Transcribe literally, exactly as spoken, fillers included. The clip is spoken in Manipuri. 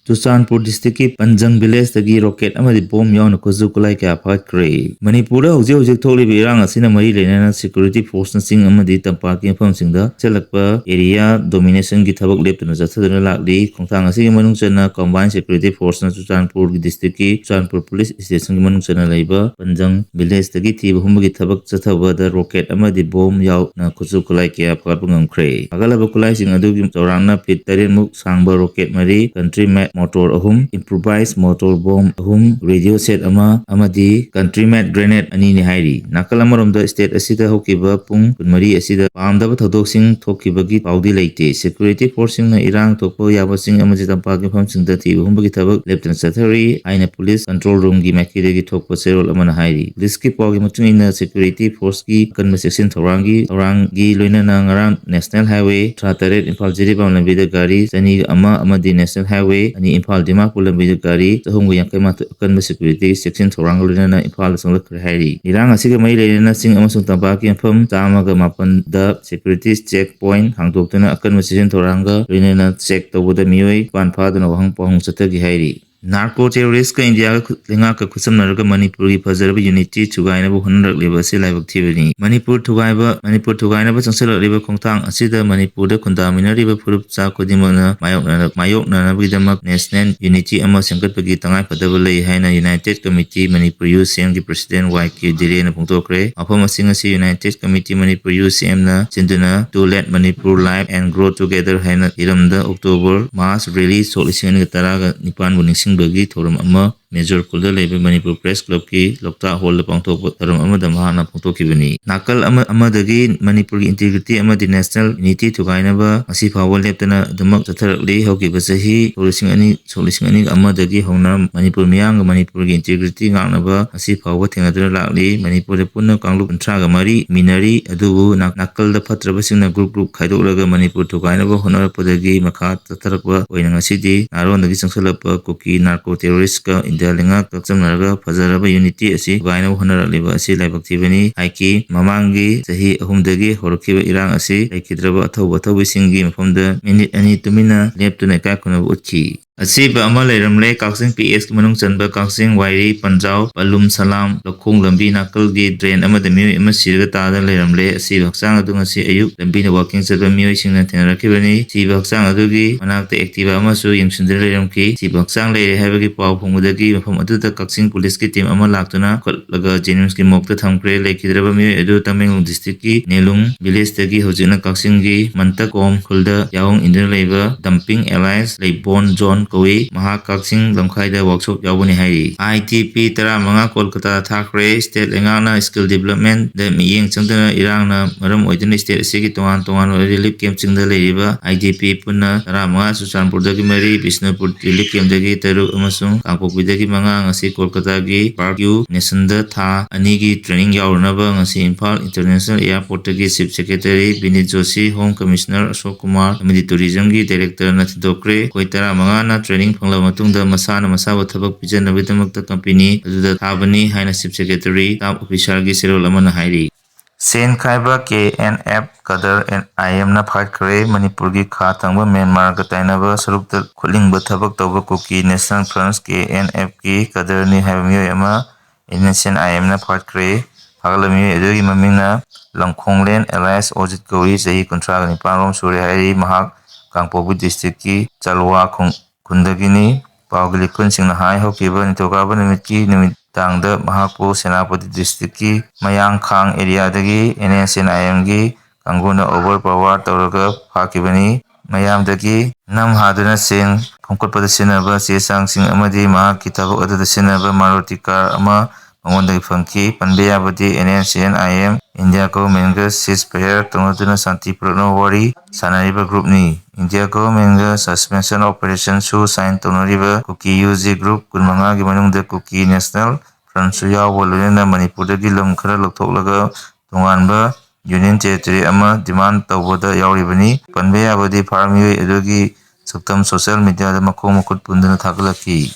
ꯆꯨꯔꯆꯥꯟꯄꯨꯔ ꯗꯤꯁꯇ꯭ꯔꯤꯛꯀꯤ ꯄꯟꯖꯪ ꯚꯤꯂꯦꯖꯇꯒꯤ ꯔꯣꯀꯦꯠ ꯑꯃꯗꯤ ꯕꯣꯝ ꯌꯥꯎꯅ ꯈꯨꯠꯁꯨ ꯈꯨꯠꯂꯥꯏ ꯀꯌꯥ ꯐꯥꯒꯠꯈ꯭ꯔꯦ꯫ ꯃꯅꯤꯄꯨꯔꯗ ꯍꯧꯖꯤꯛ ꯍꯧꯖꯤꯛ ꯊꯣꯛꯂꯤꯕ ꯏꯔꯥꯡ ꯑꯁꯤꯅ ꯃꯔꯤ ꯂꯩꯅꯅ ꯁꯦꯀ꯭ꯌꯨꯔꯤꯇꯤ ꯐꯣꯔꯁꯅ ꯆꯤꯡ ꯑꯃꯗꯤ ꯇꯝꯄꯥꯛꯀꯤ ꯃꯐꯝꯁꯤꯡꯗ ꯆꯦꯜꯂꯛꯄ ꯑꯦꯔꯤꯌꯥ ꯗꯣꯃꯤꯅꯦꯁꯟꯒꯤ ꯊꯕꯛ ꯂꯦꯞꯇꯅ ꯆꯠꯊꯗꯨꯅ ꯂꯥꯛꯂꯤ꯫ ꯈꯣꯡꯊꯥꯡ ꯑꯁꯤꯒꯤ ꯃꯅꯨꯡ ꯆꯟꯅ ꯀꯝꯕꯥꯏꯟ ꯁꯦꯀ꯭ꯌꯨꯔꯤꯇꯤ ꯐꯣꯔꯁꯅ ꯆꯨꯔꯆꯥꯟꯄꯨꯔꯒꯤ ꯗꯤꯁꯇ꯭ꯔꯤꯛꯀꯤ ꯆꯨꯔꯆꯥꯟꯄꯨꯔ ꯄꯨꯂꯤꯁ ꯁ꯭ꯇꯦꯁꯟꯒꯤ ꯃꯅꯨꯡ ꯆꯟꯅ ꯂꯩꯕ ꯄꯟꯖꯪ ꯚꯤꯂꯦꯖꯇꯒꯤ ꯊꯤꯕ ꯍꯨꯝꯕꯒꯤ ꯊꯕꯛ ꯆꯠꯊꯕꯗ ꯔꯣꯀꯦꯠ ꯑꯃꯗꯤ ꯕꯣꯝ ꯌꯥꯎꯅ ꯈꯨꯠꯁꯨ ꯈꯨꯠꯂꯥꯏ ꯀꯌꯥ ꯐꯥꯒꯠꯄ ꯉꯝꯈ꯭ꯔꯦ꯫ ꯐꯥꯒꯠꯂꯕ ꯈꯨꯠꯂꯥꯏꯁꯤꯡ ꯑꯗꯨꯒꯤ ꯆꯥꯎꯔꯥꯛꯅ ꯐꯤꯠ ꯇꯔꯦꯠꯃꯨꯛ ꯁꯥꯡꯕ ꯔꯣꯀꯦꯠ ꯃꯔꯤ, ꯀꯟꯇ꯭ꯔꯤ ꯃꯦꯠ ꯃꯣꯇꯣꯔ ꯑꯍꯨꯝ, ꯏꯝꯄ꯭ꯔꯣꯚꯥꯏꯖ ꯃꯣꯇꯣꯔ ꯕꯣꯝ ꯑꯍꯨꯝ, ꯔꯦꯗꯤꯑꯣ ꯁꯦꯠ ꯑꯃ ꯑꯃꯗꯤ ꯀꯟꯇ꯭ꯔꯤ ꯃꯦꯠ ꯒ꯭ꯔꯦꯅꯦꯠ ꯑꯅꯤꯅꯤ ꯍꯥꯏꯔꯤ꯫ ꯅꯥꯀꯜ ꯑꯃꯔꯣꯝꯗ, ꯁ꯭ꯇꯦꯠ ꯑꯁꯤꯗ ꯍꯧꯈꯤꯕ ꯄꯨꯡ ꯀꯨꯟꯃꯔꯤ ꯑꯁꯤꯗ ꯄꯥꯝꯗꯕ ꯊꯧꯗꯣꯛꯁꯤꯡ ꯊꯣꯛꯈꯤꯕꯒꯤ ꯄꯥꯎꯗꯤ ꯂꯩꯇꯦ꯫ ꯁꯦꯀ꯭ꯌꯨꯔꯤꯇꯤ ꯐꯣꯔꯁꯁꯤꯡꯅ ꯏꯔꯥꯡ ꯊꯣꯛꯄ ꯌꯥꯕ ꯆꯤꯡ ꯑꯃꯗꯤ ꯇꯝꯄꯥꯛꯀꯤ ꯃꯐꯝꯁꯤꯡꯗ ꯊꯤꯕ ꯍꯨꯝꯕꯒꯤ ꯊꯕꯛ ꯂꯦꯞꯇꯅ ꯆꯠꯊꯔꯤ ꯍꯥꯏꯅ ꯄꯨꯂꯤꯁ ꯀꯟꯇ꯭ꯔꯣꯜ ꯔꯨꯝꯒꯤ ꯃꯥꯏꯀꯩꯗꯒꯤ ꯊꯣꯛꯄ ꯆꯦꯔꯣꯜ ꯑꯃꯅ ꯍꯥꯏꯔꯤ꯫ ꯄꯨꯂꯤꯁꯀꯤ ꯄꯥꯎꯒꯤ ꯃꯇꯨꯡ ꯏꯟꯅ, ꯁꯦꯀ꯭ꯌꯨꯔꯤꯇꯤ ꯐꯣꯔꯁꯀꯤ ꯑꯀꯟꯕ ꯆꯦꯛꯁꯤꯟ ꯊꯧꯔꯥꯡꯒꯤ ꯊꯧꯔꯥꯡꯒꯤ ꯂꯣꯏꯅꯅ ꯉꯔꯥꯡ ꯅꯦꯁꯅꯦꯜ ꯍꯥꯏꯋꯦ ꯊꯥ ꯇꯔꯦꯠ ꯏꯝꯐꯥꯜ ꯖꯤꯔꯤꯕꯥꯝ ꯂꯝꯕꯤꯗ ꯒꯥꯔꯤ ꯆꯅꯤ ꯑꯃ ꯑꯃꯗꯤ ꯅꯦꯁꯅꯦꯜ ꯍꯥꯏꯋꯦ ꯑꯅꯤ ꯏꯝꯐꯥꯜ ꯗꯤꯃꯥꯄꯨꯔ ꯂꯝꯕꯤꯗ ꯒꯥꯔꯤ ꯆꯍꯨꯝꯒ ꯌꯥꯡꯈꯩ ꯃꯥꯊꯣꯏ ꯑꯀꯟꯕ ꯁꯦꯀ꯭ꯌꯨꯔꯤꯇꯤꯒꯤ ꯆꯦꯛꯁꯤꯟ ꯊꯧꯔꯥꯡꯒ ꯂꯣꯏꯅꯅ ꯏꯝꯐꯥꯜꯗ ꯆꯪꯂꯛꯈ꯭ꯔꯦ ꯍꯥꯏꯔꯤ꯫ ꯏꯔꯥꯡ ꯑꯁꯤꯒ ꯃꯔꯤ ꯂꯩꯅꯅ ꯆꯤꯡ ꯑꯃꯁꯨꯡ ꯇꯝꯄꯥꯛꯀꯤ ꯃꯐꯝ ꯆꯥꯝꯃꯒ ꯃꯥꯄꯟꯗ ꯁꯦꯀ꯭ꯌꯨꯔꯤꯇꯤ ꯆꯦꯛ ꯄꯣꯏꯟꯠ ꯍꯥꯡꯗꯣꯛꯇꯨꯅ ꯑꯀꯟꯕ ꯆꯦꯛꯁꯤꯟ ꯊꯧꯔꯥꯡꯒ ꯂꯣꯏꯅꯅ ꯆꯦꯛ ꯇꯧꯕꯗ ꯃꯤꯑꯣꯏ ꯅꯤꯄꯥꯟ ꯐꯥꯗꯨꯅ ꯋꯥꯍꯪ ꯄꯥꯎꯍꯪ ꯆꯠꯊꯈꯤ ꯍꯥꯏꯔꯤ꯫ ꯅꯥꯔꯀꯣ ꯇꯦꯔꯣꯔꯤꯁꯀ ꯏꯟꯗꯤꯌꯥꯒ ꯈꯨ-, ꯂꯩꯉꯥꯛꯀ ꯈꯨꯠꯁꯝꯅꯔꯒ ꯃꯅꯤꯄꯨꯔꯒꯤ ꯐꯖꯔꯕ ꯌꯨꯅꯤꯇꯤ ꯊꯨꯒꯥꯏꯅꯕ ꯍꯣꯠꯅꯔꯛꯂꯤꯕ ꯑꯁꯤ ꯂꯥꯏꯕꯛ ꯊꯤꯕꯅꯤ꯫ ꯃꯅꯤꯄꯨꯔ ꯊꯨꯒꯥꯏꯕ, ꯃꯅꯤꯄꯨꯔ ꯊꯨꯒꯥꯏꯅꯕ ꯆꯪꯁꯤꯜꯂꯛꯂꯤꯕ ꯈꯣꯡꯊꯥꯡ ꯑꯁꯤꯗ ꯃꯅꯤꯄꯨꯔꯗ ꯈꯨꯟꯗꯥꯃꯤꯟꯅꯔꯤꯕ ꯐꯨꯔꯨꯞ ꯆꯥ ꯈꯨꯗꯤꯡꯃꯛꯅ ꯃꯥꯌꯣꯛꯅꯔ-, ꯃꯥꯌꯣꯛꯅꯅꯕꯒꯤꯗꯃꯛ ꯅꯦꯁꯅꯦꯜ ꯌꯨꯅꯤꯇꯤ ꯑꯃ ꯁꯦꯝꯒꯠꯄꯒꯤ ꯇꯉꯥꯏꯐꯗꯕ ꯂꯩ ꯍꯥꯏꯅ ꯌꯨꯅꯥꯏꯇꯦꯗ ꯀꯃꯤꯇꯤ ꯃꯅꯤꯄꯨꯔ ꯌꯨ ꯁꯤ ꯑꯦꯝꯒꯤ ꯄ꯭ꯔꯁꯤꯗꯦꯟ ꯋꯥꯏ ꯀꯦ ꯙꯤꯔꯦꯟꯅ ꯐꯣꯡꯗꯣꯛꯈ꯭ꯔꯦ꯫ ꯋꯥꯐꯝ ꯑꯁꯤ ꯉꯁꯤ ꯌꯨꯅꯥꯏꯇꯦꯗ ꯀꯃꯤꯇꯤ ꯃꯅꯤꯄꯨꯔ ꯌꯨ ꯁꯤ ꯑꯦꯝꯅ ꯁꯤꯟꯗꯨꯅ To Let Manipur Live and Grow Together ꯍꯥꯏꯅ ꯏꯔꯝꯗ ꯑꯣꯛꯇꯣꯕꯔ, ꯃꯥꯔꯆ ꯔꯦꯂꯤ ꯁꯣꯛ ꯂꯤꯁꯤꯡ ꯑꯅꯤꯒ ꯇꯔꯥꯒ ꯅꯤꯄꯥꯟꯕꯨ ꯅꯤꯡꯁꯤꯡꯕꯒꯤ ꯊꯧꯔꯝ ꯑꯃ ꯃꯦꯖꯣꯔ ꯁ꯭ꯀꯨꯜꯗ ꯂꯩꯕ ꯃꯅꯤꯄꯨꯔ ꯄ꯭ꯔꯦꯁ ꯀ꯭ꯂꯕꯀꯤ ꯂꯣꯛꯇꯥꯛ ꯍꯣꯜꯗ ꯄꯥꯡꯊꯣꯛꯄ ꯊꯧꯔꯝ ꯑꯃꯗ ꯃꯍꯥꯛꯅ ꯐꯣꯡꯗꯣꯛꯈꯤꯕꯅꯤ꯫ ꯅꯥꯀꯜ ꯑꯃ-, ꯑꯃꯗꯒꯤ ꯃꯅꯤꯄꯨꯔꯒꯤ ꯏꯟꯇꯤꯒ꯭ꯔꯤꯇꯤ ꯑꯃꯗꯤ ꯅꯦꯁꯅꯦꯜ ꯌꯨꯅꯤꯇꯤ ꯊꯨꯒꯥꯏꯅꯕ ꯉꯁꯤ ꯐꯥꯎꯕ ꯂꯦꯞꯇꯅ ꯑꯗꯨꯃꯛ ꯆꯠꯊꯔꯛꯂꯤ꯫ ꯍꯧꯈꯤꯕ ꯆꯍꯤ ꯁꯣꯛ ꯂꯤꯁꯤꯡ ꯑꯅꯤ, ꯁꯣꯛ ꯂꯤꯁꯤꯡ ꯑꯅꯤꯒ ꯑꯃꯗꯒꯤ ꯍꯧꯅ ꯃꯅꯤꯄꯨꯔ ꯃꯤꯌꯥꯝꯒ ꯃꯅꯤꯄꯨꯔꯒꯤ ꯏꯟꯇꯤꯒ꯭ꯔꯤꯇꯤ ꯉꯥꯛꯅꯕ ꯉꯁꯤ ꯐꯥꯎꯕ ꯊꯦꯡꯅꯗꯨꯅ ꯂꯥꯛꯂꯤ꯫ ꯃꯅꯤꯄꯨꯔꯗ ꯄꯨꯟꯅ ꯀꯥꯡꯂꯨꯞ ꯀꯨꯟꯊ꯭ꯔꯥꯒ ꯃꯔꯤ ꯃꯤꯟꯅꯔꯤ, ꯑꯗꯨꯕꯨ ꯅꯥ-, ꯅꯥꯀꯜꯗ ꯐꯠꯇ꯭ꯔꯕꯁꯤꯡꯅ ꯒ꯭ꯔꯨꯞ ꯒ꯭ꯔꯨꯞ ꯈꯥꯏꯗꯣꯛꯂꯒ ꯃꯅꯤꯄꯨꯔ ꯊꯨꯒꯥꯏꯅꯕ ꯍꯣꯠꯅꯔꯛꯄꯗꯒꯤ ꯃꯈꯥ ꯆꯠꯊꯔꯛꯄ ꯑꯣꯏꯅ ꯉꯁꯤꯗꯤ ꯅꯥꯔꯣꯟꯗꯒꯤ ꯆꯪꯁꯤꯜꯂꯛꯄ ꯀꯨꯀꯤ ꯅꯥꯔꯀꯣ ꯇꯦꯔꯣꯔꯤꯁꯀ ꯏꯟꯗꯤꯌꯥ ꯂꯩꯉꯥꯛꯀ ꯆꯞꯅꯔꯒ ꯐꯖꯔꯕ ꯌꯨꯅꯤꯇꯤ ꯑꯁꯤ ꯊꯨꯒꯥꯏꯅꯕ ꯍꯣꯠꯅꯔꯛꯂꯤꯕ ꯑꯁꯤ ꯂꯥꯏꯕꯛ ꯊꯤꯕꯅꯤ꯫ ꯍꯥꯏꯈꯤ꯫ ꯃꯃꯥꯡꯒꯤ ꯆꯍꯤ ꯑꯍꯨꯝꯗꯒꯤ ꯍꯧꯔꯛꯈꯤꯕ ꯏꯔꯥꯡ ꯑꯁꯤ ꯂꯩꯈꯤꯗ꯭ꯔꯕ ꯑꯊꯧꯕ ꯑꯊꯧꯕꯤꯁꯤꯡꯒꯤ ꯃꯐꯝꯗ ꯃꯤꯅꯤꯠ ꯑꯅꯤ ꯇꯨꯃꯤꯟꯅ ꯂꯦꯞꯇꯨꯅ ꯏꯀꯥꯏ ꯈꯨꯝꯅꯕ ꯎꯠꯈꯤ꯫ ꯑꯁꯤꯕ ꯑꯃ ꯂꯩꯔꯝꯂꯦ꯫ ꯀꯛꯆꯤꯡ P S ꯀꯤ ꯃꯅꯨꯡ ꯆꯟꯕ ꯀꯛꯆꯤꯡ ꯋꯥꯏꯔꯤ ꯄꯟꯖꯥꯎ ꯄꯂꯨꯝ ꯁꯂꯥꯝ ꯂꯧꯈꯣꯡ ꯂꯝꯕꯤ ꯅꯥꯀꯜꯒꯤ drain ꯑꯃꯗ ꯃꯤꯑꯣꯏ ꯑꯃ ꯁꯤꯔꯒ ꯇꯥꯗꯨꯅ ꯂꯩꯔꯝꯂꯦ꯫ ꯑꯁꯤꯕ ꯍꯛꯆꯥꯡ ꯑꯗꯨ ꯉꯁꯤ ꯑꯌꯨꯛ ꯂꯝꯕꯤꯗ walking ꯆꯠꯄ ꯃꯤꯑꯣꯏꯁꯤꯡꯅ ꯊꯦꯡꯅꯔꯛꯈꯤꯕꯅꯤ꯫ ꯁꯤꯕ ꯍꯛꯆꯥꯡ ꯑꯗꯨꯒꯤ ꯃꯅꯥꯛꯇ Activa ꯑꯃꯁꯨ ꯌꯦꯡꯁꯤꯟꯗꯨꯅ ꯂꯩꯔꯝꯈꯤ꯫ ꯁꯤꯕ ꯍꯛꯆꯥꯡ ꯂꯩꯔꯦ ꯍꯥꯏꯕꯒꯤ ꯄꯥꯎ ꯐꯪꯕꯗꯒꯤ ꯃꯐꯝ ꯑꯗꯨꯗ ꯀꯛꯆꯤꯡ police ꯀꯤ team ꯑꯃ ꯂꯥꯛꯇꯨꯅ ꯄꯨꯈꯠꯂꯒ JNIMS ꯀꯤ morgue ꯇ ꯊꯝꯈ꯭ꯔꯦ꯫ ꯂꯩꯈꯤꯗ꯭ꯔꯕ ꯃꯤꯑꯣꯏ ꯑꯗꯨ ꯇꯃꯦꯡꯂꯣꯡ district ꯀꯤ ꯅꯦꯂꯨꯡ village ꯇꯒꯤ ꯍꯧꯖꯤꯛꯅ ꯀꯛꯆꯤꯡꯒꯤ ꯃꯟꯇꯀꯣꯝ ꯈꯨꯜꯗ ꯌꯥꯑꯣꯡ ꯏꯟꯗꯨꯅ ꯂꯩꯕ Dumping alias ꯂꯩꯕꯣꯟ ꯖꯣꯟ ꯀꯧꯏ꯫ ꯃꯍꯥꯛ ꯀꯛꯆꯤꯡ ꯂꯝꯈꯥꯏꯗ workshop ꯌꯥꯎꯕꯅꯤ ꯍꯥꯏꯔꯤ꯫ IDP ꯇꯔꯥꯃꯉꯥ ꯀꯣꯜꯀꯇꯥꯗ ꯊꯥꯈ꯭ꯔꯦ꯫ State ꯂꯩꯉꯥꯛꯅ skill development ꯗ ꯃꯤꯠꯌꯦꯡ ꯆꯪꯗꯅ ꯏꯔꯥꯡꯅ ꯃꯔꯝ ꯑꯣꯏꯗꯨꯅ state ꯑꯁꯤꯒꯤ ꯇꯣꯉꯥꯟ ꯇꯣꯉꯥꯟꯕ relief camp ꯁꯤꯡꯗ ꯂꯩꯔꯤꯕ IDP ꯄꯨꯟꯅ ꯇꯔꯥꯃꯉꯥ, ꯆꯨꯔꯆꯥꯟꯄꯨꯔꯗꯒꯤ ꯃꯔꯤ, ꯕꯤꯁꯅꯨꯄꯨꯔ relief camp ꯗꯒꯤ ꯇꯔꯨꯛ ꯑꯃꯁꯨꯡ ꯀꯥꯡꯄꯣꯛꯄꯤꯗꯒꯤ ꯃꯉꯥ ꯉꯁꯤ ꯀꯣꯜꯀꯇꯥꯒꯤ Park View National ꯗ ꯊꯥ ꯑꯅꯤꯒꯤ training ꯌꯥꯎꯔꯨꯅꯕ ꯉꯁꯤ ꯏꯝꯐꯥꯜ International Airport ꯇꯒꯤ Chief Secretary ꯕꯤꯅꯤꯠ Joshi, Home Commissioner ꯑꯁꯣꯛ ꯀꯨꯃꯥꯔ ꯑꯃꯗꯤ Tourism ꯒꯤ Director ꯅ ꯊꯤꯟꯗꯣꯛꯈ꯭ꯔꯦ꯫ ꯑꯩꯈꯣꯏ ꯇꯔꯥꯃꯉꯥꯅ training ꯐꯪꯂꯕ ꯃꯇꯨꯡꯗ ꯃꯁꯥꯅ ꯃꯁꯥꯕꯨ ꯊꯕꯛ ꯄꯤꯖꯅꯕꯒꯤꯗꯃꯛꯇ company ꯑꯗꯨꯗ ꯊꯥꯕꯅꯤ ꯍꯥꯏꯅ Chief Secretary staff officer ꯒꯤ ꯆꯦꯔꯣꯜ ꯑꯃꯅ ꯍꯥꯏꯔꯤ꯫ ꯁꯦꯟ ꯈꯥꯏꯕ KNF cadre NIM ꯅ ꯐꯥꯒꯠꯈ꯭ꯔꯦ꯫ ꯃꯅꯤꯄꯨꯔꯒꯤ ꯈꯥ ꯊꯪꯕ ꯃ꯭ꯌꯥꯟꯃꯥꯔꯒ ꯇꯥꯏꯅꯕ ꯁꯔꯨꯛꯇ ꯈꯨꯠꯂꯤꯡꯕ ꯊꯕꯛ ꯇꯧꯕ ꯀꯨꯀꯤ National Front, KNF ꯀꯤ cadre ꯅꯤ ꯍꯥꯏꯕ ꯃꯤꯑꯣꯏ ꯑꯃ NSCN-IM ꯅ ꯐꯥꯒꯠꯈ꯭ꯔꯦ꯫ ꯐꯥꯒꯠꯂꯕ ꯃꯤꯑꯣꯏ ꯑꯗꯨꯒꯤ ꯃꯃꯤꯡꯅ ꯂꯪꯈꯣꯡꯂꯦꯟ alias ꯑꯣꯖꯤꯠ ꯀꯧꯏ꯫ ꯆꯍꯤ ꯀꯨꯟꯊ꯭ꯔꯥꯒ ꯅꯤꯄꯥꯟ ꯔꯣꯝ ꯁꯨꯔꯦ ꯍꯥꯏꯔꯤ꯫ ꯃꯍꯥꯛ ꯀꯥꯡꯄꯣꯛꯄꯤ district ꯀꯤ ꯆꯜꯋꯥ ꯈꯨꯡ-, ꯈꯨꯟꯗꯒꯤꯅꯤ꯫ ꯄꯥꯎꯒꯤ ꯂꯤꯛꯈꯨꯟꯁꯤꯡꯅ ꯍꯥꯏ, ꯍꯧꯈꯤꯕ ꯅꯤꯡꯊꯧꯀꯥꯕ ꯅꯨꯃꯤꯠꯀꯤ ꯅꯨꯃꯤꯗꯥꯡꯗ ꯃꯍꯥꯛꯄꯨ ꯁꯦꯅꯥꯄꯇꯤ district ꯀꯤ ꯃꯌꯥꯡꯈꯥꯡ area ꯗꯒꯤ NSCN-IM ꯒꯤ ꯀꯥꯡꯕꯨꯅ overpower ꯇꯧꯔꯒ ꯐꯥꯈꯤꯕꯅꯤ꯫ ꯃꯌꯥꯝꯗꯒꯤ ꯅꯝ ꯍꯥꯗꯨꯅ ꯁꯦꯟ ꯈꯣꯝꯒꯠꯄꯗ ꯁꯤꯖꯤꯟꯅꯕ ꯆꯦ ꯆꯥꯡꯁꯤꯡ ꯑꯃꯗꯤ ꯃꯍꯥꯛꯀꯤ ꯊꯕꯛ ꯑꯗꯨꯗ ꯁꯤꯖꯤꯟꯅꯕ Maruti car ꯑꯃ ꯃꯉꯣꯟꯗꯒꯤ ꯐꯪꯈꯤ꯫ ꯄꯟꯕ ꯌꯥꯕꯗꯤ NSCN-IM India government ꯒ ceasefire ꯇꯧꯅꯗꯨꯅ ꯁꯥꯟꯇꯤ ꯄꯨꯔꯛꯅꯕ ꯋꯥꯔꯤ ꯁꯥꯟꯅꯔꯤꯕ group ꯅꯤ꯫ India government ꯒ suspension operation ꯁꯨ sign ꯇꯧꯅꯔꯤꯕ ꯀꯨꯀꯤ UG group ꯀꯨꯟꯃꯉꯥꯒꯤ ꯃꯅꯨꯡꯗ ꯀꯨꯀꯤ National Front ꯁꯨ ꯌꯥꯎꯕ ꯂꯣꯏꯅꯅ ꯃꯅꯤꯄꯨꯔꯗꯒꯤ ꯂꯝ ꯈꯔ ꯂꯧꯊꯣꯛꯂꯒ ꯇꯣꯉꯥꯟꯕ union territory ꯑꯃ demand ꯇꯧꯕꯗ ꯌꯥꯎꯔꯤꯕꯅꯤ꯫ ꯄꯟꯕ ꯌꯥꯕꯗꯤ ꯐꯥꯔꯝ ꯃꯤꯑꯣꯏ ꯑꯗꯨꯒꯤ ꯁꯛꯇꯝ social media ꯗ ꯃꯈꯣꯡ ꯃꯈꯨꯠ ꯄꯨꯟꯗꯨꯅ ꯊꯥꯒꯠꯂꯛꯈꯤ꯫